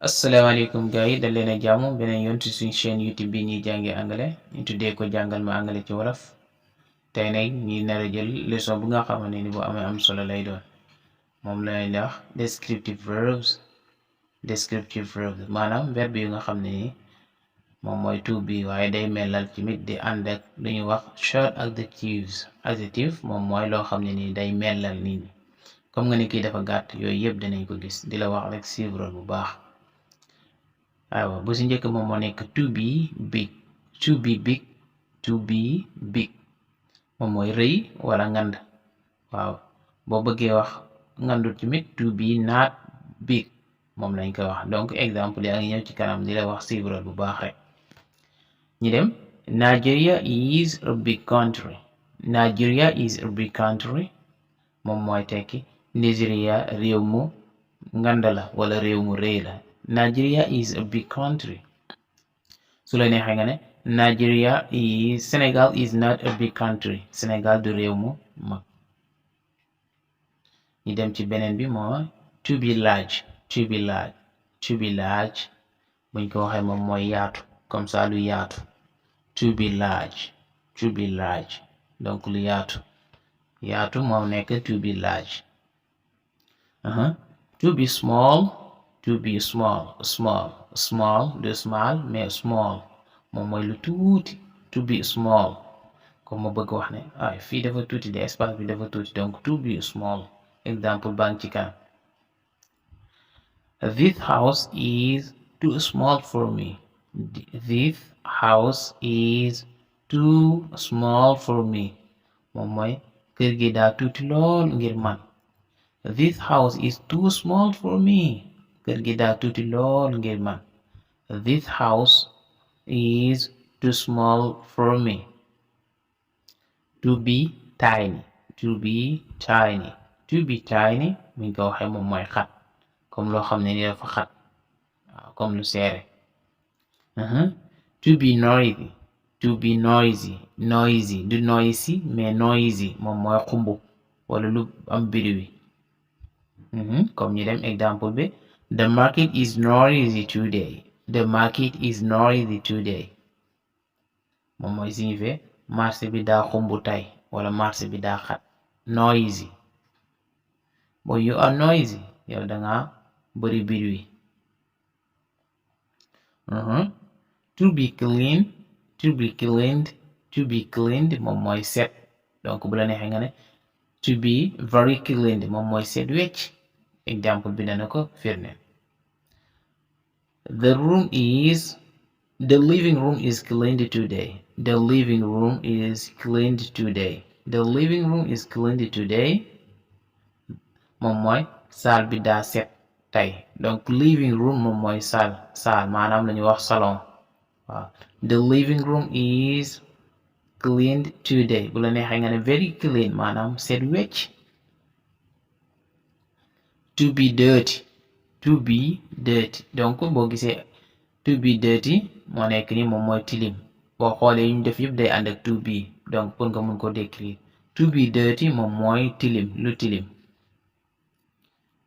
asalaamaaleykum gars yi dal leen a jàmm beneen yoon ci suñ chaîne YouTube bi ñuy jàngee anglais ñu tuddee ko jàngal ma anglais ci wolof tey nag ñi nar a jël leçon bu nga xamante ni bu amee am solo lay doon moom lay wax descriptive verbs maanaam verbe yu nga xam ne ni moom mooy to be waaye day melal tamit di ànd ak lu ñuy wax short adjective moom mooy loo xam ne ni day melal nit ñi comme nga ni kii dafa gàtt yooyu yëpp dinañ ko gis di la wax rek suivre bu baax. waaw bu si njëkk moom moo nekk to be big moom mooy rëy wala ngand waaw boo bëggee wax ngandu tamit to be not big moom lañ koy wax donc exemple yaa ngi ñëw ci kanam di la wax suivre bu baax rek ñi dem Nigeria is a big country moom mooy tekki Nigeria réew mu ngand la wala réew mu rëy la Nigeria is a big country su la neexee nga ne Senegal is not a big country Senegal du réew mu mag ñu dem ci beneen bi mooy to be large buñ ko waxee moom mooy yaatu comme ça lu yaatu to be large donc lu yaatu moom nekk to be large to be small du small mais small moom mooy lu tuuti to be small comme ma bëgg wax ne ay fii dafa tuuti de espace bi dafa tuuti donc to be small exemple baa ngi ci kanam this house is too small for me moom mooy kër gi daa tuuti lool ngir man this house is too small for me kër gi daa tuuti lool ngir man this house is too small for me to be tiny mi nga ko waxee moom mooy xat comme loo xam ne ni dafa xat waaw comme lu seere to be noisy du noisy mais noisy moom mooy xumbu wala lu am bruit comme ñu dem exemple bi the market is noisy today moom mooy signifier marché bi daa xumbu tey wala marché bi daa xat noisy bo you are noisy yow danga bari bruit to be cleaned moom mooy set donc bu la neexee nga ne to be very cleaned moom mooy set wecc exemple bi dana ko firnde the living room is cleaned today moom mooy saal bi daa set tey donc living room moom mooy saal maanaam lañu wax salon waaw the living room is cleaned today bu la neexee nga ne very clean maanaam set wecc to be dirty donc boo gisee to be dirty moo nekk ni moom mooy tilim boo xoolee yu ñu def yëpp day ànd ak to be donc pour nga mun ko décrire to be dirty moom mooy tilim lu tilim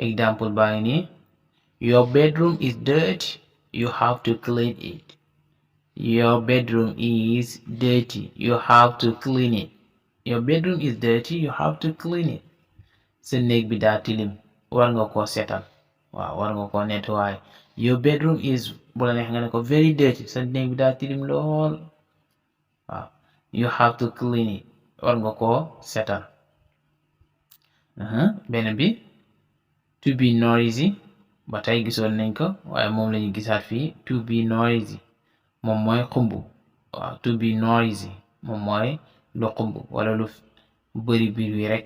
exemple baa ngi nii your bedroom is dirty you have to clean it sa néeg bi daa tilim war nga koo setal waaw war nga koo nettoyer your bedroom is bu la neex nga ne ko very dirty sa néeg bi daa tilim lool waaw you have to clean it war nga koo setal beneen bi to be noisy ba tey gisoon nañ ko waaye moom lañu gisaat fii to be noisy moom mooy xumbu waaw to be noisy moom mooy lu xumbu wala lu bari biir wi rek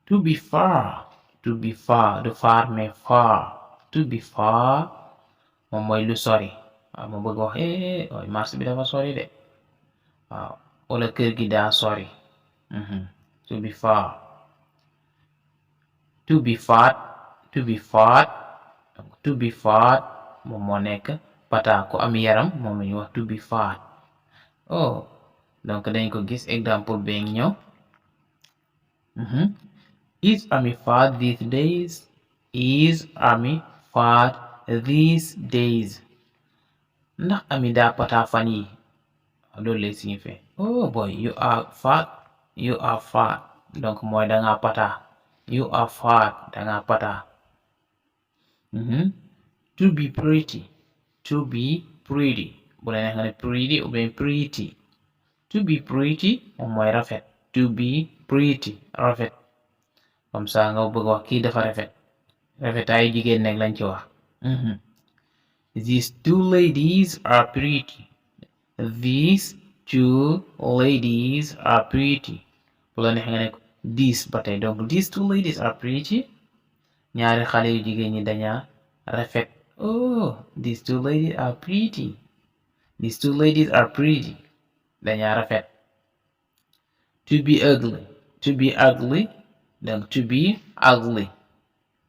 to be far du far mais far to be far moom mooy lu sori waaw ma bëgg wax waaye marché bi dafa sori de waaw wala kër gi daa sori to be far to be fat moom moo nekk pata ku am yaram moom lañu wax to be fat donc dañ ko gis exemple beeg ñëw is Ami fat these days fat these days. Ndax Ami daa pata fan yi. Loolu lay signifier. Oh boy, you are fat. You are fat. Donc mooy danga pata. You are fat. Danga pata. To be pretty. To be pretty. Bu la neex nga ne pretty ou bien pretty. To be pretty moom mooy rafet. To be pretty rafet. Comme ça nga bëgg wax kii dafa rafet. Rafetaayu jigéen nekk lañ ci wax. These two ladies are pretty. These two ladies are pretty. Bu la neex nga ne these ba tey donc these two ladies are pretty. Ñaari xale yu jigéen ñi dañaa rafet. Oh, these two ladies are pretty. These two ladies are pretty. Dañaa rafet. To be ugly. To be ugly. Donc to be ugly.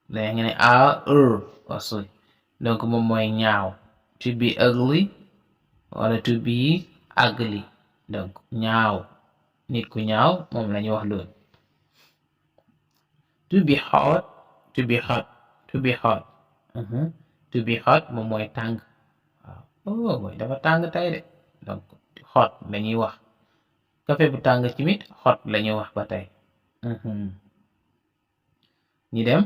Dañu nga ne also. Donc moom mooy ñaaw. To be ugly wala to be ugly. Donc ñaaw. Nit ku ñaaw moom lañu wax loolu. To be hot. To be hot. To be hot. To be hot moom mooy tàng. Oh boy dafa tàng tey de. Donc hot lañuy wax. Café bu tàng tamit hot lañuy wax ba tey. Ñi dem.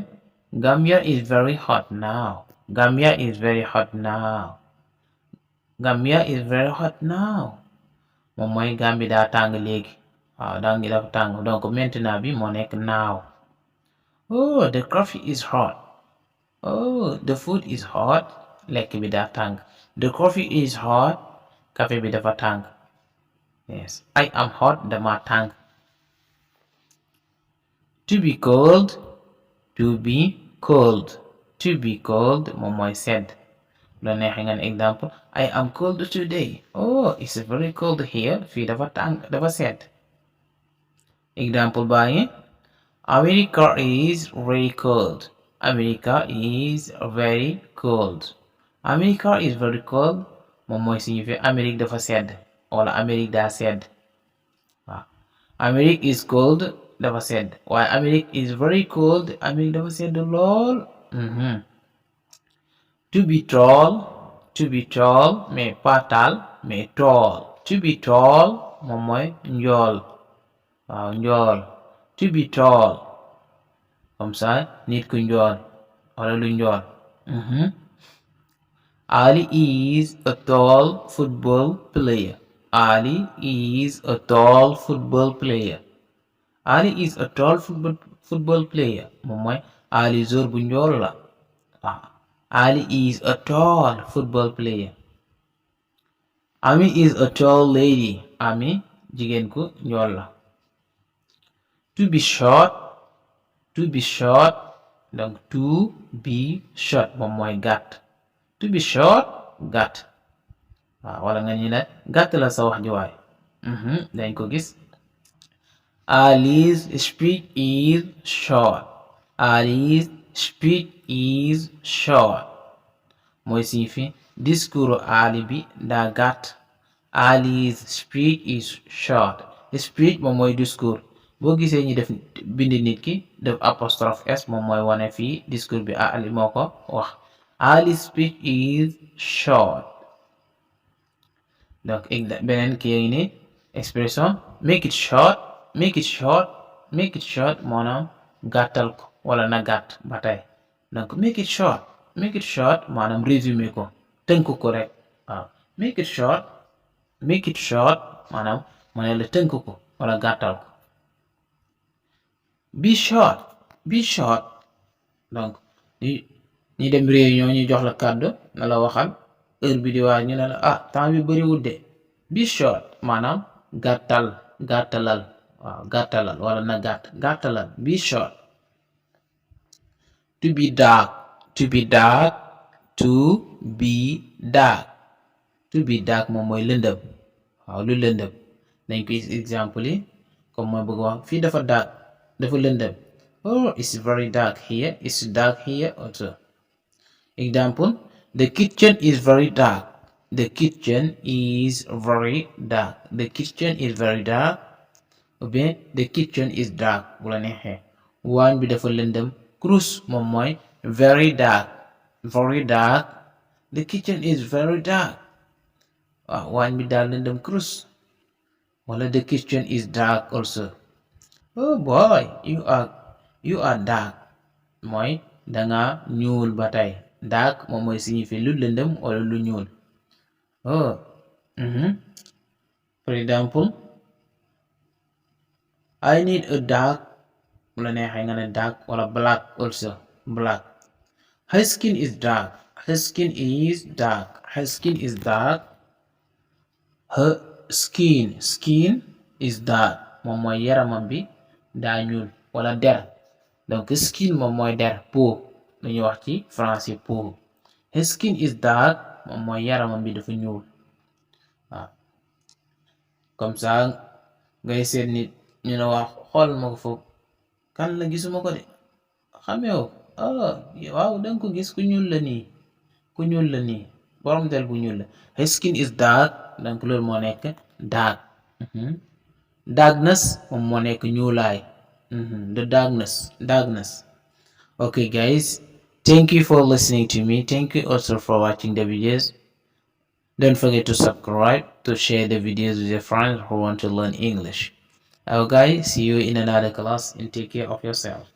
Gambia is very hot now. Gambia is very hot now. Gambia is very hot now. Moom mooy Gambie daa tàng léegi. Waaw dangi dafa tàng donc maintenant bi moo nekk now. Oh, the coffee is hot. Oh, the food is hot. Lekk bi daa tàng. The coffee is hot. Café bi dafa tàng. Yes. I am hot. Dama tàng. To be cold. To be cold. To be cold moom mooy sedd. La neexee nga ne example. I am cold today. Oh, it's very cold here. Fii dafa tàng dafa sedd. Example baa America is very cold. America is very cold. America is very cold moom mooy signifie Amérique dafa sedd wala Amérique daa sedd. Waaw Amérique is cold dafa sedd waaye Amérique is very cold Amérique dafa sedd lool. To be tall. To be tall mais pas tall mais tall. To be tall moom mooy njool. Waaw njool. To be tall comme ça nit ku njool wala lu njool. Ali is a tall football player. Ali is a tall football player. Ali is a tall football player moom mooy Ali joueur bu njool la. Waaw Ali is a tall football player. Ami is a tall lady. Ami jigéen ku njool la. To be short. To be short donc to be short moom mooy gàtt. To be short gàtt. Waaw wala nga ñu ne gàtt la sa wax ji waay. Dañ ko gis. Ali's speech is short. Ali's speech is short. Mooy signifie discours Ali bi daa gàtt. Ali's speech is short. Speech moom mooy discours. Boo gisee ñi def bindi nit ki def apostrophe s moom mooy wane fii discours bi Ali moo ko wax. Ali's speech is short. Donc beneen kii ngi ni expression make it short. Make it short. Make it short maanaam gàttal ko wala na gàtt ba tey. Donc make it short. Make it short maanaam résumé ko tënk ko rek waaw. Make it short. Make it short maanaam ma ne la tënk ko wala gàttal ko. Be short. Be short donc ñi dem réunion ñu jox la kàddu na la waxal heure bi di waa ñu ne la temps bi bariwul de. Be short maanaam gàttalal waaw gàttalal wala na gàttalal. Be short. To be dark. To be dark. To be dark. To be dark moom mooy lëndëm waaw lu lëndëm dañ ko exemple yi comme mooy bëgg wax fii dafa dark dafa lëndëm. Oh, it's very dark here. It's dark here also. Example, the kitchen is very dark. The kitchen is very dark. The kitchen is very dark. Ou bien the kitchen is dark bu la neexee. Waañ bi dafa lëndëm. Kurus moom mooy very dark. very dark. The kitchen is very dark. Waañ bi daal lëndëm krus. Wala the kitchen is dark also. Oh boy, you are dark. Mooy danga ñuul ba tey. Dark moom mooy signifie lu lëndëm wala lu ñuul. For example, I need a dark. Bu la neexee nga ne dark wala black also. Black. Her skin is dark. Her skin is dark. Her skin is dark. Her skin is dark. Moom mooy yaramam bi daa ñuul wala der. Donc skin moom mooy der, peau lu ñuy wax ci français peau. Her skin is dark moom mooy yaramam bi dafa ñuul. waaw comme ça ngay seet nit ñu ne wax xool ma ko foofu kan la gisuma ko de xameew waaw danga ko gis ku ñuul la nii borom del bu ñuul la. Her skin is dark donc loolu moo nekk dark. Darkness moom moo nekk ñuulaay. The darkness. Okay guys, thank you for listening to me. Thank you also for watching the videos. Don't forget to subscribe, to share the videos with your friends who want to learn English. Okay, see you in another class and take care of yourself.